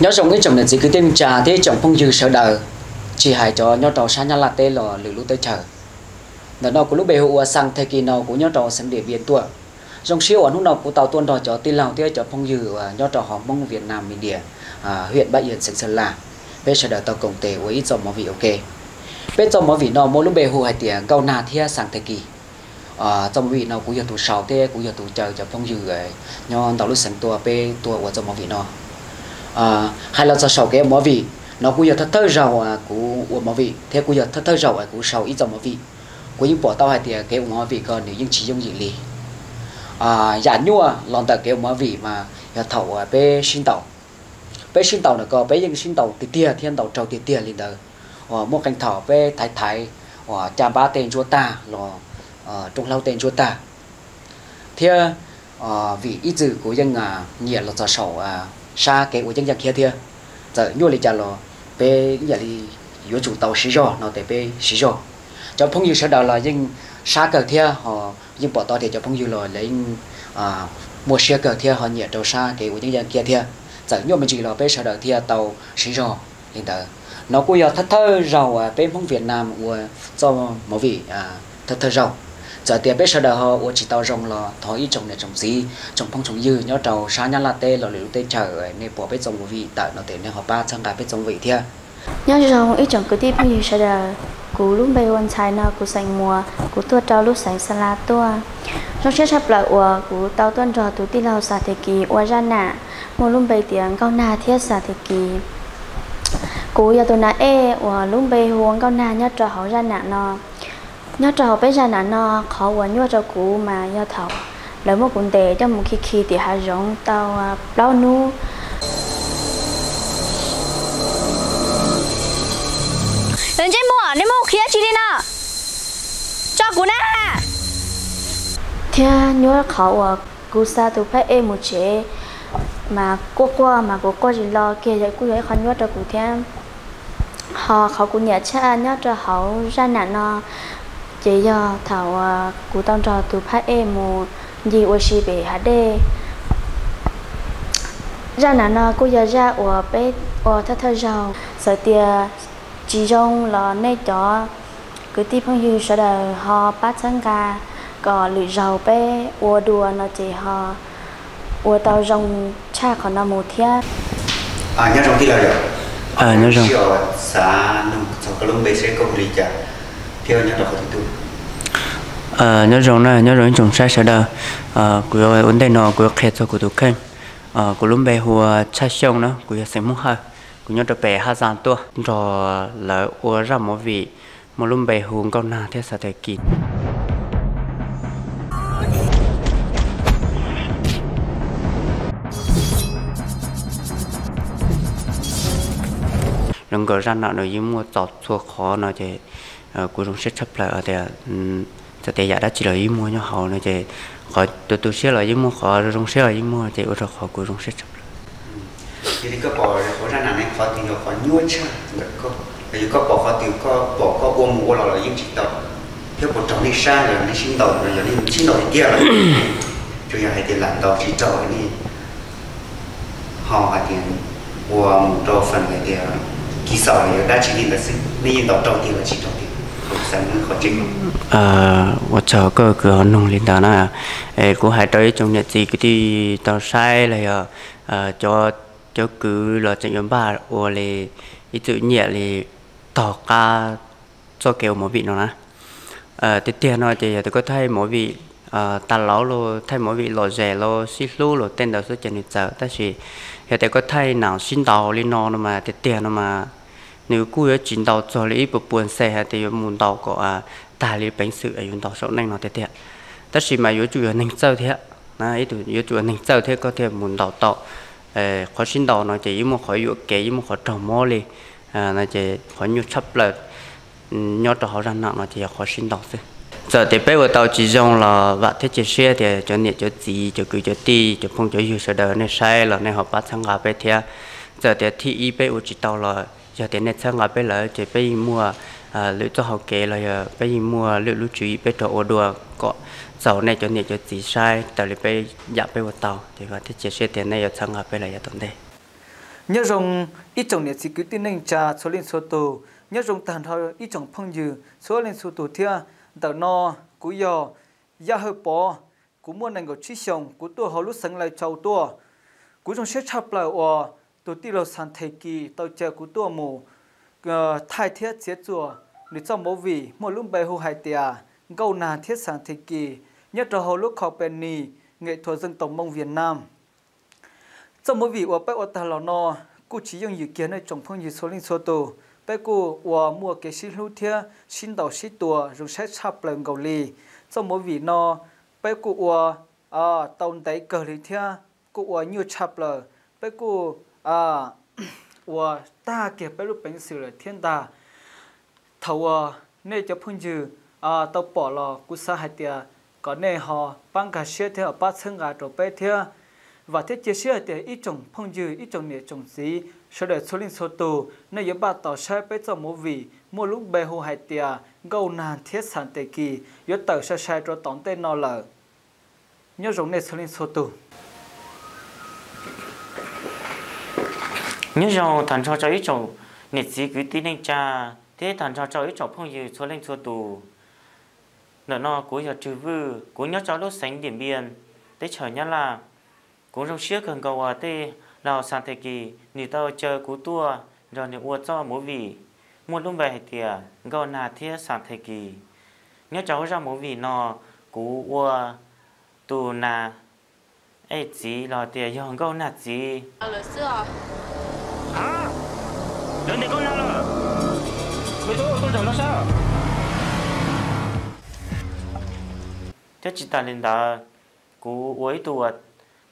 Nyob zoo ib tsoom niam txiv kwv tij neej tsa thiab ib tsoom phooj ywg sawv daws, tsis hais cov nyob rau sab Nyab Laj teb los lwm lub teb chaws. Ntawm no kuv lub npe hu ua Xas Thais Kis no, kuv nyob rau xeev Diam Npias Ntuaj. Zoo siab uas hnub no kuv tau tuaj nrog cov tij laug thiab cov phooj ywg uas nyob rau hauv Hmoob Vietnam Media, huyện Bắc Yên xeev Sa La, peb sawv daws tau koom tes ua ib txoj movie ua ke. Peb txoj movie no muaj lub npe hu hais tias Nkauj Nag thiab Xas Thais Kis. Txoj movie no kuv yog tus sau thiab kuv yog tus caw cov phooj ywg nyob ntau lub xeev tuaj peb tuaj ua txoj movie no. Hais los txog saum kev ua movie no kuj yog thawj thawj zaug kuv ua movie thiab kuj yog thawj thawj zaug kuv sau ib txoj movie. Kuv yeej pom tau hais tias kev ua movie ko nws yeej tsis yooj yim li. Yam nyuaj los ntawm kev ua movie mas yog thaum uas peb sib ntaus. Peb sib ntaus ntawm ko peb yeej sib ntaus tiag tiag thiab ntaus raug tiag tiag li ntawd. Uas muaj qee thaum peb thaiv thaiv uas caj npab tej ntsuab tag los rooj hlaub tej ntsuab tag. Thiab vim ib txwm kuv yeej nyiam los txog saum sab kev ua yeeb yaj khiab thiab. Txawm nyuaj li cas los peb ib yam li yuav tsum tau siv zog no ces peb siv zog. Cov phooj ywg sawv daws los yeej sab kawg thiab ho yeej pom tau tias cov phooj ywg los lawv yeej muaj siab kawg thiab ho nyiam rau sab kev ua yeeb yaj khiab thiab. Txawm nyuaj me ntsis los peb sawv daws thiaj tau siv zog li ntawd. No kuj yog thawj thawj zaug peb Hmoob Việt Nam ua txoj movie thawj thawj zaug. Txawm tias peb sawv daws ho ua tsis tau zoo los thov ib tsoom niam tsoom txiv tsoom phooj tsoom ywg nyob rau sab Nyab Laj teb los lwm lub teb chaws nej pom peb txoj movie tawm no ces nej ho pab txhawb nqa peb txoj movie thiab. Nyob zoo ib tsoom kwv tij phooj ywg sawv daws, kuv lub npe hu ua Ntxhais no, kuv xeem Muas, kuv tuaj rau lub xeev Xa La tuaj. Zoo siab tshaj plaws uas kuv tau tuaj nrog tus tij laug Xas Thais Kis ua zaj nam muaj lub npe tias Nkauj Nag thiab Xas Thais Kis. Kuv yog tus nas ej uas lub npe hu ua Nkauj Nag nyob rau hauv zaj nam no. Nyob rau hauv peb zaj nam no, qhov uas nyuaj rau kuv mas yog thaum lawv muab kuv ntes coj mus khi khi tim hav zoov tau plaub hnub. Ntsej muag, nej muab kuv khi dab tsi li no? Tso kuv na! Thiab nyuaj qhov uas kuv xa tus phab ej mus tsev mas quaj quaj mas kuv quaj tsis los kiag, kuj yog ib qho nyuaj rau kuv thiab. Ho qhov kuv nyiam tshaj nyob rau hauv zaj nam no ces yog thaum kuv tau nrog tus phab ej mus ncig ua si pem hav dej. Zaj nam no kuj yog zaj uas peb ua thawj thawj zaug. Txawm tias tsis zoo los nej cov kwv tij phooj ywg sawv daws ho pab txhawb nqa kom lwm zaug peb ua dua no ces ho ua tau zoo tshaj qhov no mus thiab. Nyob zoo tij laug, nyob zoo. Xav nug txog koj lub npe seb koj hu li cas thiab nyob rau qhov twg tuaj? Nyob zoo na, nyob zoo ib tsoom saib sawv daws. Kuv ua ntej no kuv yuav qhia txog kuv tus kheej. Kuv lub npe hu ua Tshaj Xyooj na, kuv yog xeem Hmoob Hawj, kuv nyob rau pem Haj Zaj tuaj nrog lawv ua zaj movie muaj lub npe hu Nkauj Nag thiab Xas Thais Kis. Zoo nkaus zaj nam no yeej muaj txaus txhua qhov no ces kuv zoo siab tshaj plaws tias txawm tias yam dab tsi los yeej muaj nyob hauv no ces qhov tu tu siab los yeej muaj, qhov zoo siab los yeej muaj ces ua rau qhov kuv zoo siab tshaj plaws. Yog li koj pom hauv zaj nam ne qhov twg yog qhov nyuaj tshaj ntawm koj, los yog koj pom qhov twg koj pom koj ua mus ua los los yeej tsis tau, thiab puas raug nej sab los nej sib ntaus, yog nej sib ntaus tiag tiag los tsuas yog hais tias lam ntaus tsis raug nej ho hais tias ua mus rau feem hais tias kis xaus los yog dab tsi li ntawd xwb, nej yeej ntaus raug tiag los tsis raug tiag? Ua tsaug koj kwv ho nug li ntawd na. Kuv hais rau ib tsoom niam txiv kwv tij tau saib los yog cov, cov kwv los tseem yuav npaj ua li ib txwm nyiam li tog qab txoj kev ua movie no na. Tiag tiag no ces yog tias koj thaij movie tas lauv los thaij movie lom zem los sib hlub los tej ntawd xwb ces nws txawm, tab sis yog tias koj thaij nam sib ntaus li no no mas tiag tiag no mas nws kuj yuav tsis ntaus txog li ib puas puas nxes hais tias yuav mus ntaus kom tag li peev xwm yuav ntaus saum neej no tiag tiag. Tab sis mas yuav tsum yog neeg txawj thiab, yuav tsum yog neeg txawj thiab koj thiaj mus ntaus tau. Qhov sib ntaus no ces yeej muaj qhov yuam kev, yeej muaj qhov raug mob li, no ces qhov nyuaj tshaj plaws nyob rau hauv zaj nam no ces yog qhov sib ntaus xwb. Txawm tias peb ua tau tsis zoo los vam thiab cia siab tias cov niam cov txiv, cov kwv cov tij, cov phooj cov ywg sawv daws nej saib los nej ho pab txhawb nqa peb thiab. Txawm tias thib ib peb ua tsis tau los yog tias nej txhawb nqa peb lawm ces peb yeej muaj lwm txoj hau kev los yog peb yeej muaj lwm lub tswv yim peb rov ua dua kom txaus nej cov niam cov txiv saib raws li peb yam peb ua tau. Ces vam thiab cia siab tias nej yuav txhawb nqa peb lawm yav tom ntej. Nyob zoo ib tsoom niam txiv kwv tij neej tsa txhua leej txhua tus, nyob zoo tag nrho ib tsoom phooj ywg txhua leej txhua tus thiab. Ntawm no kuv yog Yaj Hawj Pov, kuv muaj nees nkaum tsib xyoos, kuv tuaj hauv lub xeev Laus Tsau tuaj. Kuv zoo siab tshaj plaws uas tus tij laug Xas Thes Kis tau caw kuv tuaj mus thaij thiab txiav txuas nws txoj movie muaj lub npe hu hais tias Nkauj Nag thiab Xas Thes Kis nyob rau hauv lub company Nghệ Thuật Dân Tộc Mông Việt Nam. Txoj movie uas peb ua tag los no kuj tsis yooj yim kiag nej tsoom phooj ywg txhua leej txhua tus, peb kuj ua muaj kev sib hlub thiab sib ntaus sib tua zoo saib tshaj plaws nkaus li. Txoj movie no peb kuj ua tau ntev kawg li thiab kuj ua nyuaj tshaj plaws, peb kuj ua tag kiag peb lub peev xwm lawm thiab ntag. Thaum uas nej cov phooj ywg tau pom los kuv xav hais tias kom nej ho pab nkag siab thiab pab txhawb nqa rau peb thiab. Vam thiab cia siab hais tias ib tsoom phooj ywg, ib tsoom niam tsoom txiv sawv daws txhua leej txhua tus, nej yuav npaj tos saib peb txoj movie muaj lub npe hu hais tias Nkauj Nag thiab Xas Thes Kis yuav tawm sai sai rau tom ntej no lawm. Nyob zoo nej txhua leej txhua tus. Nyob zoo tag nrho rau ib tsoom niam txiv kwv tij neej tsa thiab tag nrho rau ib tsoom phooj ywg txhua leej txhua tus. Ntawm no kuv yog Rwg Vwj, kuv nyob rau lub xeev Diam Npias, teb chaws Nyab Laj. Kuv zoo siab kawg nkaus uas tej laug Xas Thes Kis nws tau caw kuv tuaj nrog nws ua txoj movie muaj lub npe hais tias Nkauj Nag thiab Xas Thes Kis. Nyob rau hauv zaj movie no kuv ua tus Nag Ej txiv los tias yog Nkauj Nag txiv. Thiab tsis tas li ntawd, kuv ua ib tug uas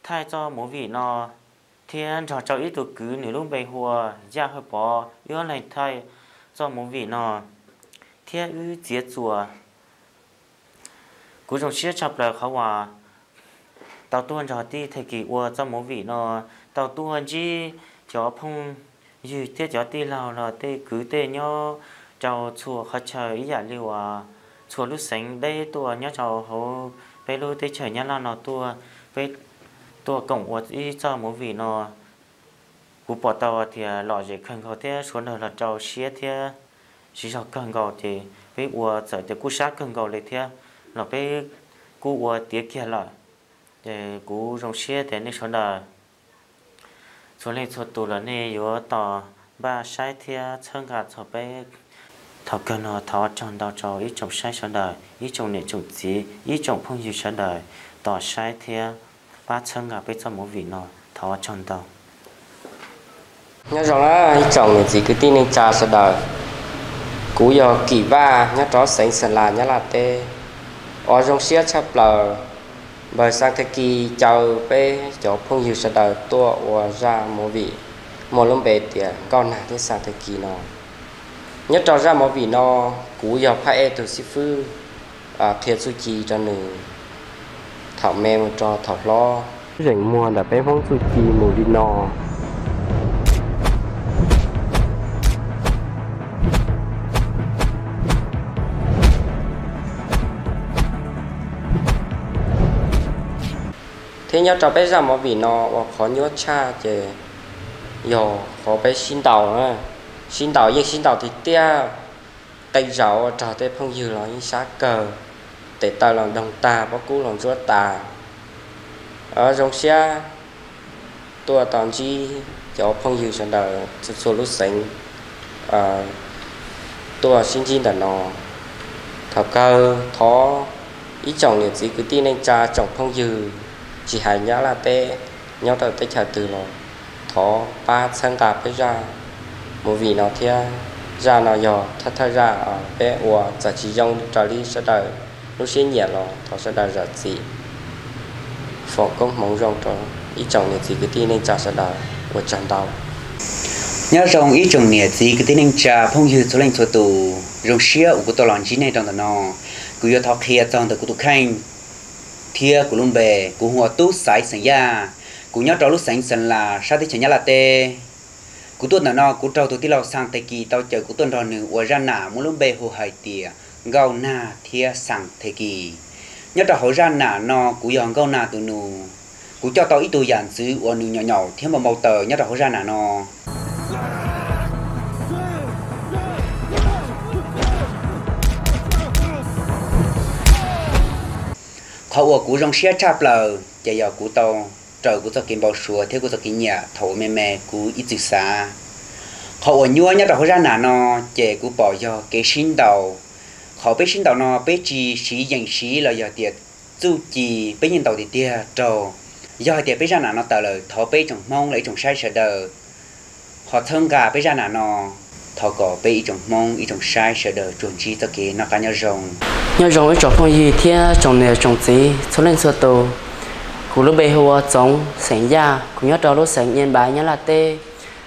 thaij txoj movie no thiab nrog rau ib tug kwv nws lub npe hu ua Yaj Hawj Pov, wb ob leeg thaij txoj movie no thiab wb txiav txuas. Kuv zoo siab tshaj plaws qhov uas tau tuaj nrog tij Thes Kis ua txoj movie no, tau tuaj ntsib cov phooj ywg thiab cov tij laug los tej kwv tej nyob rau txhua qhov chaw ib yam li uas txhua lub xeev deb tuaj nyob rau hauv peb lub teb chaws Nyab Laj no tuaj, peb tuaj koom ua ib txoj movie no. Kuv pom tau tias lom zem kawg nkaus thiab sawv daws los rau siab thiab siv zog kawg nkaus ces peb ua txawm tias kuj sab kawg nkaus li thiab los peb kuj ua tiav kiag lawm. Ces kuv zoo siab tias nej sawv daws txhua leej txhua tus los nej yuav tos npaj saib thiab txhawb nqa txog peb. Thaum kawg no thov ua tsaug ntau rau ib tsoom saib sawv daws, ib tsoom niam tsoom txiv, ib tsoom phooj ywg sawv daws tos saib thiab pab txhawb nqa peb txoj movie no. Thov ua tsaug ntau. Nyob zoo na ib tsoom niam txiv kwv tij neej tsa sawv daws, kuv yog Kim Vaj nyob rau xeev Xeem Las Nyab Laj teb. Ua zoo siab tshaj plaws npawg Xas Thes Kis caw peb cov phooj ywg sawv daws tuaj ua zaj movie muaj lub npe tias Nkauj Nag thiab Xas Thes Kis no. Nyob rau zaj movie no kuv yog phab ej tus xib fwb qhia txuj ci rau nws thaum me mus rau thaum hlob. Zeem muag ntawm peb Hmoob txuj ci mus li no. Thiab nyob rau peb zaj movie no uas qhov nyuaj tshaj ces yog qhov peb sib ntaus, sib ntaus yeej sib ntaus tiag tiag, qee zaus ua rau tej phooj ywg los yeej sab kawg, tes taw los doog tag, pob kub los ntsuab tas. Zoo siab tuaj tau ntsib cov phooj ywg sawv daws txhua txhua lub xeev tuaj sib ntsib ntawm no. Thaum kawg thov ib tsoom niam txiv kwv tij neej tsa tsoom phooj ywg tsis hais Nyab Laj teb, nyob rau teb chaws twg los thov pab txhawb nqa peb zaj movie no thiab. Zaj no yog thawj thawj zaj peb ua, txawm tsis zoo raws li sawv daws lub siab nyiam los thov sawv daws zam txim, foom koob hmoov zoo rau ib tsoom niam txiv kwv tij neej tsa sawv daws. Ua tsaug ntau. Nyob zoo ib tsoom niam txiv kwv tij neej tsa phooj ywg txhua leej txhua tus, zoo siab uas kuv tau los ntsib nej rau ntawm no. Kuv yuav thov qhia txog ntawm kuv tus kheej thiab kuv lub npe. Kuv hu ua Tub Xaiv xeem Yaj, kuv nyob rau lub xeev Xeem Las sab teb chaws Nyab Laj teb. Kuv tuaj ntawm no kuv raug tus tij laug Xas Thes Kis tau caw kuv tuaj nrog nws ua zaj nam muaj lub npe hu hais tias Nkauj Nag thiab Xas Thes Kis. Nyob rau hauv zaj nam no kuv yog Nkauj Nag tus nus, Kuv coj tau ib tug yam ntxwv uas nws nyaum nyaum thiab npau npau taws nyob rau hauv zaj nam no. Qhov uas kuv zoo siab tshaj plaws ces yog kuv tau raws kuv txoj kev npau suav thiab kuv txoj kev nyiam thaum uas me me kuv ib txwm xav. Qhov uas nyuaj nyob rau hauv zaj nam no ces kuv pom yog kev sib ntaus. Qhov peb sib ntaus no peb tsis siv yeem siv los yog tias txuj ci, peb yeej ntaus tiag tiag raug. Yog hais tias peb zaj nam no tawm lawm, thov peb ib tsoom Hmoob los ib tsoom saib sawv daws ho txhawb nqa peb zaj nam no. Thov kom peb ib tsoom Hmoob ib tsoom saib sawv daws tsuas ntsib txoj kev noj qab nyob zoo. Nyob zoo ib tsoom phooj ywg thiab tsoom niam tsoom txiv txhua leej txhua tus. Kuv lub npe hu ua Txoov, xeem Yaj, kuv nyob rau lub xeev Nyaj Npav, Nyab Laj teb.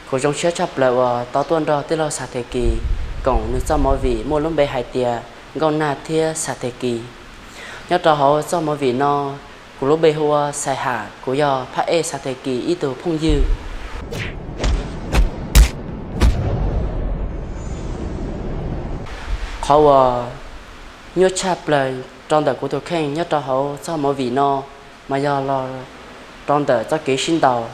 Kuv zoo siab tshaj plaws uas tau tuaj nrog tij laug Xav Thej Kis koom nws txoj movie muaj lub npe hais tias Nkauj Nag thiab Xav Thej Kis. Nyob rau hauv txoj movie no, kuv lub npe hu ua Xais Ham, kuv yog phab ej Xav Thej Kis ib tug phooj ywg. Qhov uas nyuaj tshaj plaws rau ntawm kuv tus kheej nyob rau hauv txoj movie no mas yog los rau ntawm txoj kev sib ntaus.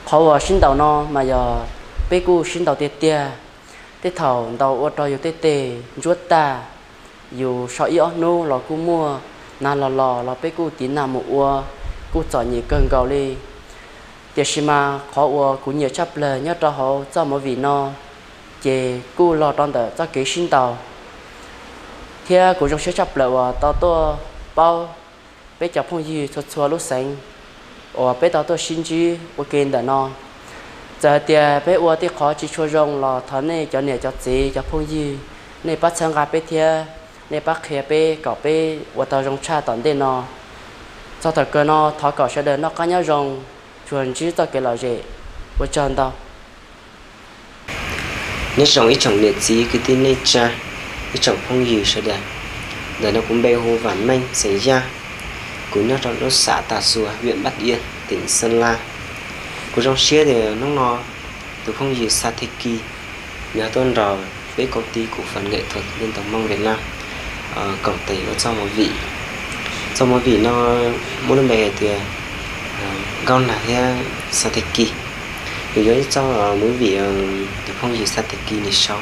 Qhov uas sib ntaus no mas yog peb kuj sib ntaus tiag tiag. Tej thaum ntaus ua rau yus tej tes ntsuab tag, yus so ib ob hnub los kuj muaj, nag los los los peb kuj tiv nag mus ua, kuj txom nyem kawg nkaus li. Tiam sis mas qhov uas kuv nyiam tshaj plaws nyob rau hauv txoj movie no ces kuj los rau ntawm txoj kev sib ntaus, thiab kuv zoo siab tshaj plaws uas tau tuaj paub peb cov phooj ywg txhua txhua lub xeev uas peb tau tuaj sib ntsib ua ke ntawm no. Txawm hais tias peb ua tej qhov tsis tshua zoo los thov nej cov niam cov txiv cov phooj ywg, nej pab txhawb nqa peb thiab nej pab qhia peb kom peb ua tau zoo tshaj tom ntej no. Txog thaum kawg no thov kom sawv daws noj qab nyob zoo, tsuas ntsib txoj kev lom zem. Ua tsaug ntau. Nyob zoo ib tsoom niam txiv kwv tij neej tsa, ib tsoom phooj ywg sawv daws. Ntawm no kuv npe hu Vam Meej xeem Yaj, kuv nyob rau lub xã Tà Xùa, huyện Bắc Yên, tỉnh Sơn La. Kuv zoo siab tias hnub no tus phooj ywg Xav Thej Kis nws tuaj nrog peb công ty cổ phần nghệ thuật dân tộc Mông Việt Nam koom tes ua txoj movie. Txoj movie no muaj lub npe hais tias Nkauj Nag thiab Xav Thej Kis. Nws yog ib txoj movie tus phooj ywg Xav Thej Kis nws sau.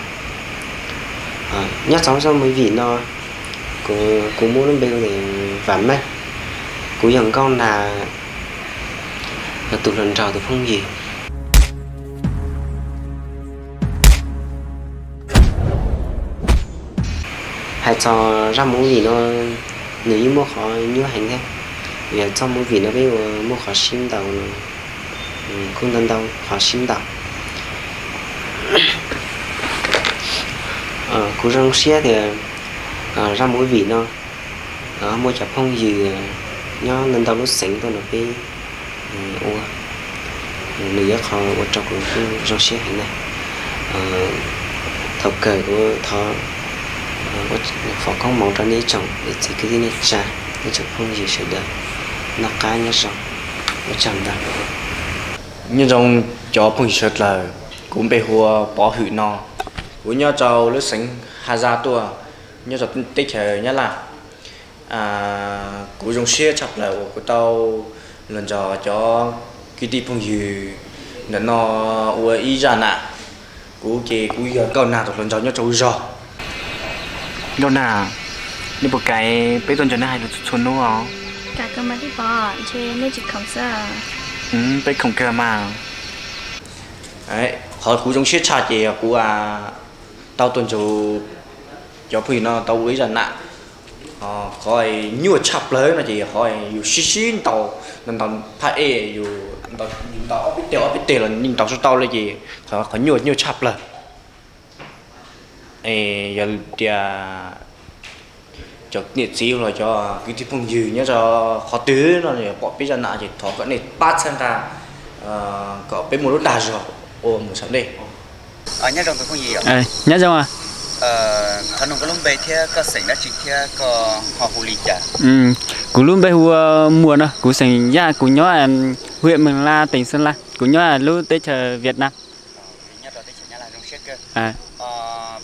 Nyob txog txoj movie no, kuv muaj lub npe hu tias Vam Meej, kuv yog Nkauj Nag tus hluas nraug tus phooj ywg. Hais txog zaj movie no, nws yeej muaj qhov nyuaj heev thiab. Vim txoj movie no peb ua muaj qhov sib ntaus, kuj ntau ntau qhov sib ntaus. Kuv zoo siab tias zaj movie no muaj cov phooj ywg nyob ntau ntau lub xeev tuaj nrog peb ua, nws yog qhov ua rau kuv kuj zoo siab heev na. Thaum kawg kuv thov foom koob hmoov rau nej ib tsoom niam txiv kwv tij neej tsa, ib tsoom phooj ywg sawv daws noj qab nyob zoo. Ua tsaug ntau. Nyob zoo cov phooj ywg sawv daws, kuv npe hu ua Pov Hwm no, kuv nyob rau lub xeev Has Zaj tuaj, nyob rau teb chaws Nyab Laj. Kuv zoo siab tshaj plaws uas kuv tau los nrog cov kwv tij phooj ywg ntawm no ua ib zaj nam. Kuv ces kuv yog Nkauj Nag tus hluas nraug nyob rau zog. Nkauj Nag, nej puas kam peb tuaj nrog nej hais lus txhua txhua hnub os? Peb khoom kawg mas. Qhov kuv zoo siab tshaj ces kuv tau tuaj nrog cov phooj ywg no tau ua ib zaj nam. Qhov nyuaj tshaj plaws no ces qhov yus sib sib ntaus, ntaus phab ej, yus ntaus ob peb teg ob peb teg los ntaus tsis tau li ces qhov nyuaj nyuaj tshaj plaws. Yog tias cov niam txiv los cov kwv tij phooj ywg nyob rau qhov twg no pom peb zaj nam ces thov kom nej pab txhawb nqa kom peb muaj lub dag zog ua mus saum ntej. Nyob zoo tus phooj ywg. Nyob zoo. Thov nug koj lub npe thiab koj xeem dab tsi thiab koj ho hu li cas? Kuv lub npe hu ua Muas no, kuv xeem Yaj, kuv nyob huyện Mường La, tỉnh Sơn La, kuv nyob lub teb chaws Việt Nam.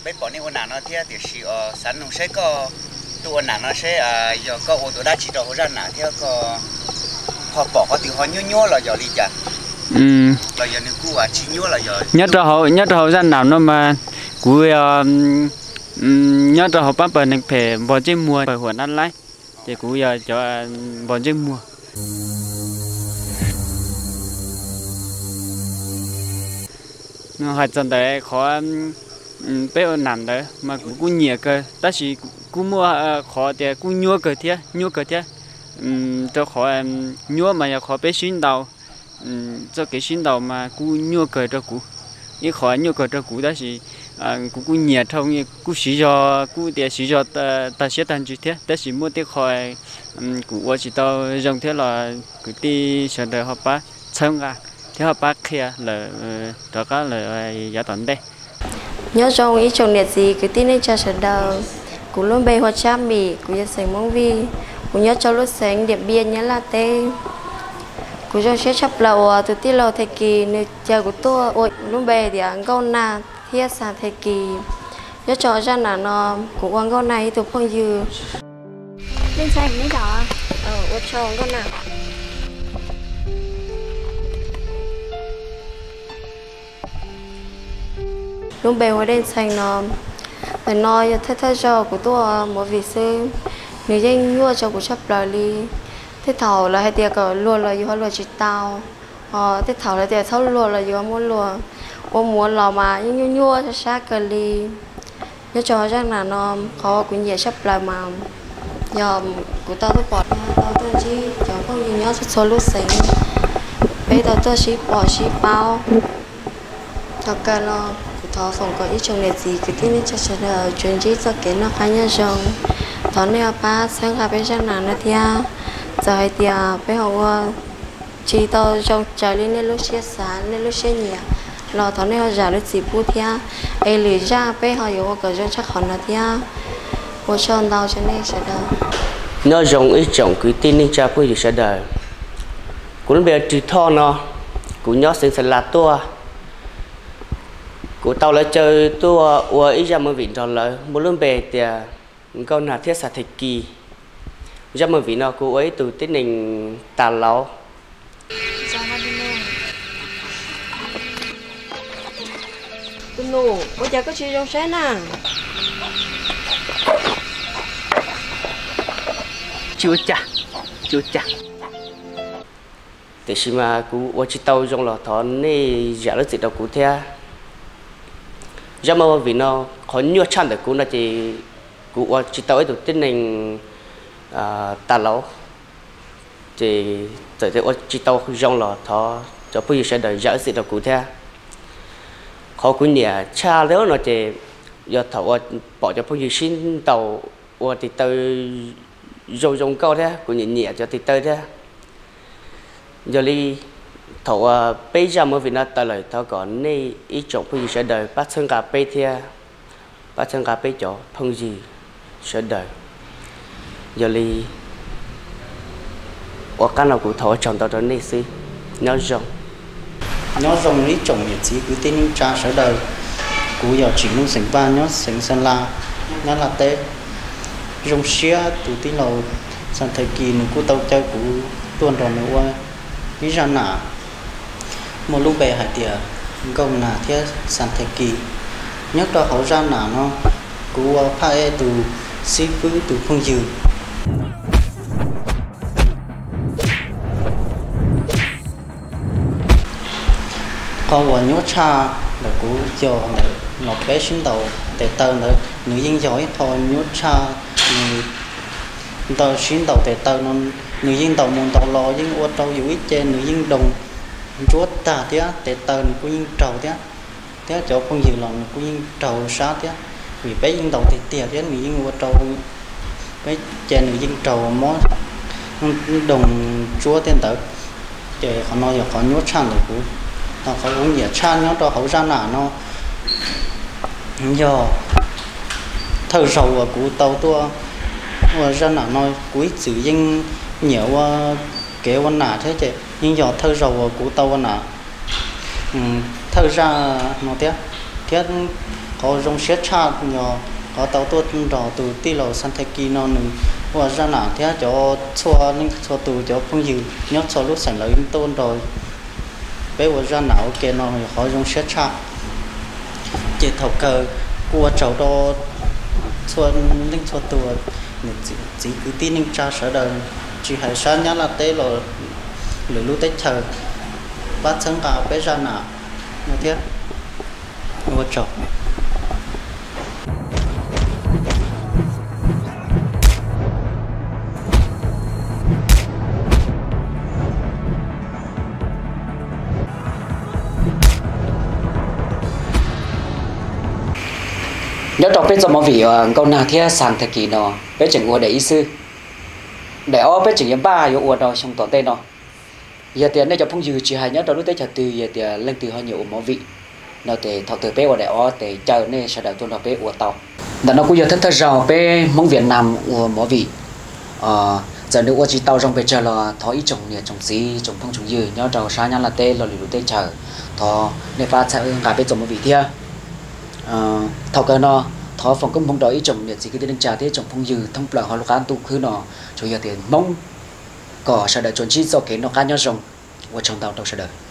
Peb pom nej ua nam no thiab tiam sis xav nug seb koj tuaj ua nam no seb yog koj ua tus dab tsi rau hauv zaj nam thiab koj Ho pom qhov twg ho nyuab nyuab los yog li cas? Los yog nws kuj tsis nyuab los yog? Nyob rau hauv, nyob rau hauv zaj nam no mas kuv nyob rau hauv pab pawg neeg phem npog ntsej muag pawg huam nab laib, ces kuv yog cov npog ntsej muag. Hais txog ntawm qhov peb ua nam ntawd mas kuv kuj nyiam kawg, tab sis kuj muaj qhov tias kuj nyuab kawg thiab, nyuab kawg thiab. Rau qhov nyuab mas yog qhov peb sib ntaus, txoj kev sib ntaus mas kuj nyuaj kawg rau kuv. Ib qhov nyuaj kawg rau kuv tab sis kuv kuj nyiam dhau, kuj siv zog, kuj tias siv zog tag siab tag ntsws thiab, tab sis muaj tej qho kuv ua tsis tau zoo thiab los kwv tij sawv daws ho pab txhawb nqa thiab ho pab qhia lawm rov qab lawm yav tom ntej. Nyob zoo ib tsoom niam txiv kwv tij neej tsa sawv daws. Kuv lub npe hu ua Tsab Mim, kuv yog xeem Hmoob Vij, kuv nyob rau lub xeev Diam Npiaj, Nyab Laj teb. Kuv zoo siab tshaj plaws uas tus tij laug Thaj Kis nws caw kuv tuaj ua lub npe tias Nkauj Nag thiab Xas Thaj Kis. Nyob rau zaj nam no kuv ua Nkauj Nag ib tug phooj ywg. Ua tsaug Nkauj Nag. Lub npe hu ua Dej Ntxhee no. Ntawm no yog thawj thawj zaug kuv tuaj ua movie xwb, nws yeej nyuaj rau kuv tshaj plaws li. Tej thaum lawv hais tias kom luag los yus ho luag tsis tau, ho tej thaum lawv tias txhob luag los yus ho muab luag. Ua mus ua los mas yeej nyuaj nyuaj sab sab kawg li. Nyob rau zaj nam no, qhov kuv nyiam tshaj plaws mas yog kuv tau tuaj pom, tau tuaj ntsib cov phooj ywg nyob txhua txhua lub xeev, peb tau tuaj sib pom sib paub. Thaum kawg los kuv thov foom kom ib tsoom niam txiv kwv tij neej tsa sawv daws tsuas ntsib txoj kev noj qab nyob zoo. Thov nej ho pab txhawb nqa peb zaj nam no thiab. Txawm hais tias peb ho ua tsis tau zoo raws li nej lub siab xav, nej lub siab nyiam los thov nej ho zam lub txim pub thiab, es lwm zaj peb ho yuav ua kom zoo tshaj qhov no thiab. Ua tsaug ntau rau nej sawv daws. Nyob zoo ib tsoom kwv tij neej tsa phooj ywg sawv daws. Kuv lub npe Rwg Thoj no, kuv nyob xeev Xa Las tuaj. Kuv tau lawv caw tuaj ua ib zaj movie nrog lawv muaj lub npe tias Nkauj Nag thiab Xas Thaj Kis. Zaj movie no kuv ua ib tug tib neeg tas laus. Tus nus, ua cas koj tsis zoo saib na? Tsis ua cas, tsis ua cas. Tiam sis mas kuv ua tsis tau zoo los thov nej zam lub txim rau kuv thiab. Zaj movie no qhov nyuaj tshaj ntawm kuv no ces kuv ua tsis tau ib tug tib neeg tas laus, ces txawm tias ua tsis tau zoo los thov cov phooj ywg sawv daws zam lub txim rau kuv thiab. Qhov kuv nyiam tshaj li no ces yog thaum uas pom cov phooj ywg sib ntaus ua tiv taw zoo zoo nkauj thiab, kuv nyiam nyiam cov tiv taw thiab. Yog li thaum uas peb zaj movie no tawm lawm thov kom nej ib tsoom phooj ywg sawv daws pab txhawb nqa peb thiab, pab txhawb nqa peb cov phooj ywg sawv daws. Yog li ua qab no kuv thov ua tsaug ntau rau nej xwb. Nyob zoo. Nyob zoo ib tsoom niam txiv kwv tij neej tsa sawv daws. Kuv yog Tsim Nuj xeem Vaj nyob xeev Xeeb Las, Nyab Laj teb. Zoo siab tus tij laug Xas Thaj Kis nws kuj tau caw kuv tuaj nrog nws ua ib zaj nam muaj lub npe hais tias Nkauj Nag thiab Xas Thaj Kis. Nyob rau hauv zaj nam no, kuv ua phaj ej tus xib fwb tus phooj ywg. Qhov uas nyuaj tshaj ntawm kuv yog ntawm no peb sib ntaus tes taw ntawd, nws yeej yog ib qho nyuaj tshaj. Nws ntaus sib ntaus tes taw no, nws yeej ntaus mus ntaus los yeej ua rau yus ib ce nws yeej doog ntsuab tag thiab, tes taw nws kuj yeej raug thiab, thiab cov phooj ywg los nws kuj yeej raug sab thiab, vim peb yeej ntaus tiag tiag thiab nws yeej ua rau peb ce nws yeej raug mob doog ntsuab thiab ntawd. Ces qhov no yog qhov nyuaj tshaj ntawm kuv. Qhov kuv nyiam tshaj nyob rau hauv zaj nam no yog thawj zaug uas kuv tau tuaj ua zaj nam no, kuv ib txwm yeej nyiam ua kev ua nam thiab ces yeej yog thawj zaug uas kuv tau ua nam thawj zaj no thiab. Thiab qhov zoo siab tshaj yog qhov tau tuaj nrog tus tij laug Xas Thaj Kis no nws Ua zaj nam thiab cov txhua leej txhua tus cov phooj ywg nyob txhua lub xeem lawv yeej tuaj nrog peb ua zaj nam ua ke no yog qhov zoo siab tshaj. Ces thaum kawg kuj ua tsaug rau txhua leej txhua tus, niam txiv kwv tij neej tsa sawv daws, tsis hais sab Nyab Laj teb los lwm lub teb chaws pab txhawb nqa peb zaj nam no thiab. Ua tsaug. Nyob rau peb txoj movie Nkauj Nag thiab Xas Thaj Kis no, peb tseem ua daim ib xwb. Daim ob peb tseem yuav npaj yuav ua rau xyoo tom ntej no. Yog tias nej cov phooj ywg tsis hais nyob rau lub teb chaws twg, yog tias leej twg ho nyiam ua movie no ces thaum twg peb ua daim ob ces caw nej sawv daws tuaj nrog peb ua tau. Ntawm no kuj yog thawj thawj zaug peb Hmoob Vietnam ua movie. Txawm nws ua tsis tau zoo pes tsawg los thov ib tsoom niam tsoom txiv tsoom phooj tsoom ywg nyob rau sab Nyab Laj teb los lwm lub teb chaws, thov nej pab txhawb nqa peb txoj movie thiab. Thaum kawg no, thov foom koob hmoov rau ib tsoom niam txiv kwv tij neej tsa thiab ib tsoom phooj ywg thoob plaws hauv lub qab ntuj khwb no, tsuas yog tias Hmoob, kom sawv daws tsuas ntsib txoj kev noj qab nyob zoo. Ua tsaug ntau rau sawv daws.